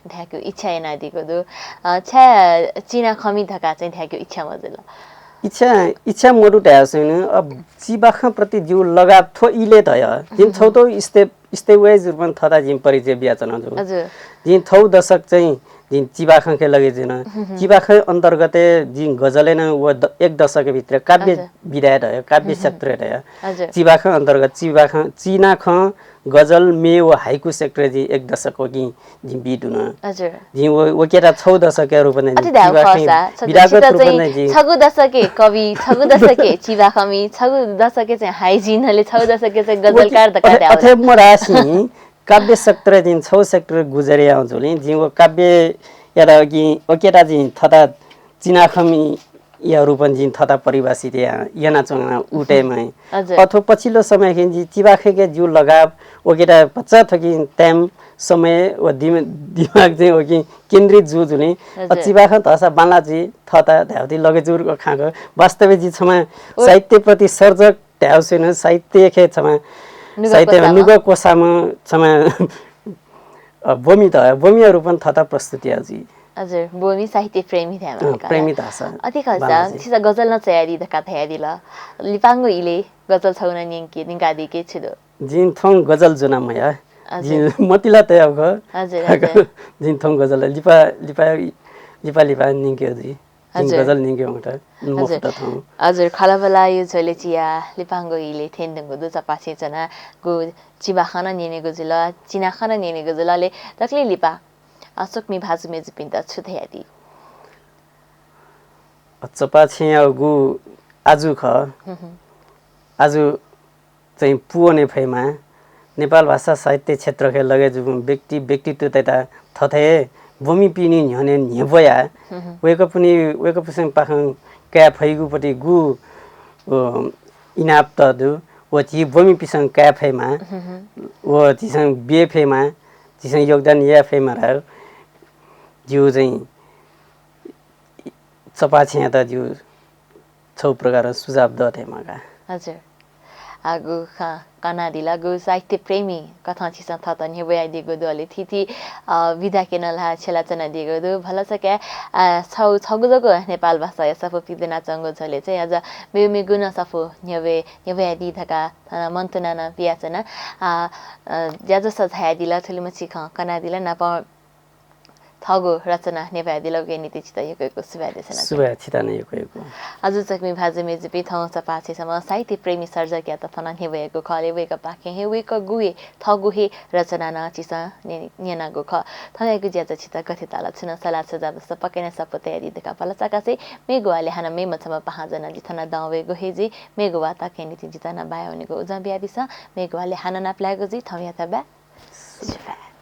धायेकेगु इच्छा यानादीगु दु। अ, छाय् चिनाखंमि धकाः चाहिँ धायेकेगु इच्छा मजुल? इच्छा, इच्छा मदु धाःसा नं, अब चिबाखं प्रति जिगु लगाव थ्व इलय् धया। जिं छगू step, step wise रूपं थःत जिं परिचय बियाच्वना जु। हजुर। जिं थौ दशक चाहिँ जिं चिबाखंके लगे जुन। चिबाखं अन्तर्गत जिं गजलय् नं व द-, एक दशक भित्र काव्य विधाय् धया, काव्य क्षेत्रय् धया। हजुर। चिबाखं अन्तर्गत चिबाखं, चिनाखं, गजल, म्ये व हाइकु क्षेत्रय् जिं एक दशक वकिं जिं बी दुन। हजुर। जिं व, वकेता छौ दशकया रूपं नं अथे धायेगु खःसा, छ-, विधागत छित रूपं चाहिँ नं जिं छगू दशकय् कवि, छगू दशकय् चिबाखंमि, छगू दशकय् चाहिँ हाइजिन, अले छगू दशकय् चाहिँ गजलकार धकाः अथे, धायेगु अथे ला? मधासें काव्य क्षेत्र जिं छौ क्षेत्र गुजरे याउ जुलिं जिं व काव्य यात कि वकेता जिं थःत चिनाखंमि या रूपं जिं थःत परिभाषित या-, यानाच्वना उ time-य्। हजुर। अथवा पछिल्लो समय खें जिं चिबाखंके जिगु लगाव वकेता भचा थकिं time, समय व दिम-, दिमाग चाहिँ वकिं केन्द्रित जू जुलिं। अ, हजुर। चिबाखं धसा बांला जुइ थःत धायेवती लगे जुर खाँक। वास्तवय् जि छमा साहित्य प्रति सर्जक धायेवसुन साहित्य खे छमा नुगः साहित्य कोसाम। नुगः कोसाम छमा अ, ब्वमि त, ब्वमिया रूपं थःत प्रस्तुत या जुइ। हजुर, ब्वमि साहित्य प्रेमी धायेमाः अ, का। प्रेमी धाःसा अति खःसा, बांलाजी। छिसं गजल नं च्वयादी धकाः धयादिल। लिपांगु इलय् गजल छगू नं न्यंके, न्यंकादीके छु दु? जिं थौं गजल ज्वना मया। हजुर। जिं मतिला तयाउ ख। हजुर, हजुर। जिं थौं गजल लिपा, लिपा, लिपा, लिपा न्यंके जुइ। जिं हजुर। गजल न्यंके वंगत हजुर। मफुत थौं। हजुर, खलबलायु झ्वले चिया लिपांगु इलय् थ्यंदुगु दु चपाछेँ च्वनागु चिबाखं न्यनेगु जुल, चिनाखं न्यनेगु जुल, अले दकले लिपा, अ, स्वकुमि भाजु मेजुपिन्त छु धयादी? अ, चपाछेँयागु आजु खः। हुँ, हुँ। आजु चाहिँ पूवने फयेमा, नेपाल भाषा साहित्य क्षेत्रखे लगे जूगु व्यक्ति, व्यक्तित्वतय्त थथे ब्वमिपिनि न्ह्यःने न्ह्यब्वया, हुँ, हुँ। वय्कःपिनि, वय्कःपिसं पाखं काये फइगुपति गु, अ, इनाप त दु, व झी ब्वमिपिसं काये फयेमा, हुँ, हुँ। व झीसं बिये फयेमा, झीसं योगदान याये फयेमा धायेगु जिगु चाहिँ चपाछेँयात जिगु छौ प्रकारं सुझाव दः धयेमाः का। हजुर। आगु खँ कनादिल। गु साहित्य प्रेमी कथं छिसं थःत न्ह्यब्वयादीगु दु, अले थीथी, अ, विधाके नं ला छ्यला च्वनादीगु दु। भलसा काये, अ, छौ-, छगू जक नेपाल भाषाया सफू पिदनाच्वंगु झ्वलय् चाहिँ अझ मेगु मेगु नं सफू न्ह्यब्वये, न्ह्यब्वयादी धकाः थन मन्तुना नं पियाच्वना। अ, अ, ज्याझ्वः सजायादिल, थुलिमछि खँ कनादिल, नापं थःगु रचना न्ह्यब्वयादिलगुया निंतिं छितः यक्व यक्व सुभाय् देछाना। सुभाय्, छितः नं यक्व यक्व। हजुर, जकमिं भाजु मय्जुपिं, थौं चपाःछेँसम्म साहित्य प्रेमी सर्जकयात थन न्ह्यब्वयागु खः, अले वय्कःपाखें हे वय्कःगु हे थःगु हे रचना नं छिसं न्य-, न्यनागु खः। थौंयागु ज्याझ्वः छितः गथे ताल, छुं नं सल्लाह सुझाव दःसा पक्कै नं सफू तयादी धकाः भलसा कासें मेगु वालय् हानं मेम्ह छम्ह पाहां ज्वनाः जि थन दं वयेगु हे जुइ। मेगु वाताकया निंतिं जितः नं बाया वनेगु उजं बियादिसँ। मेगु वालय् हानं नापलायेगु जुइ। थौंयात बाय्। सुभाय्।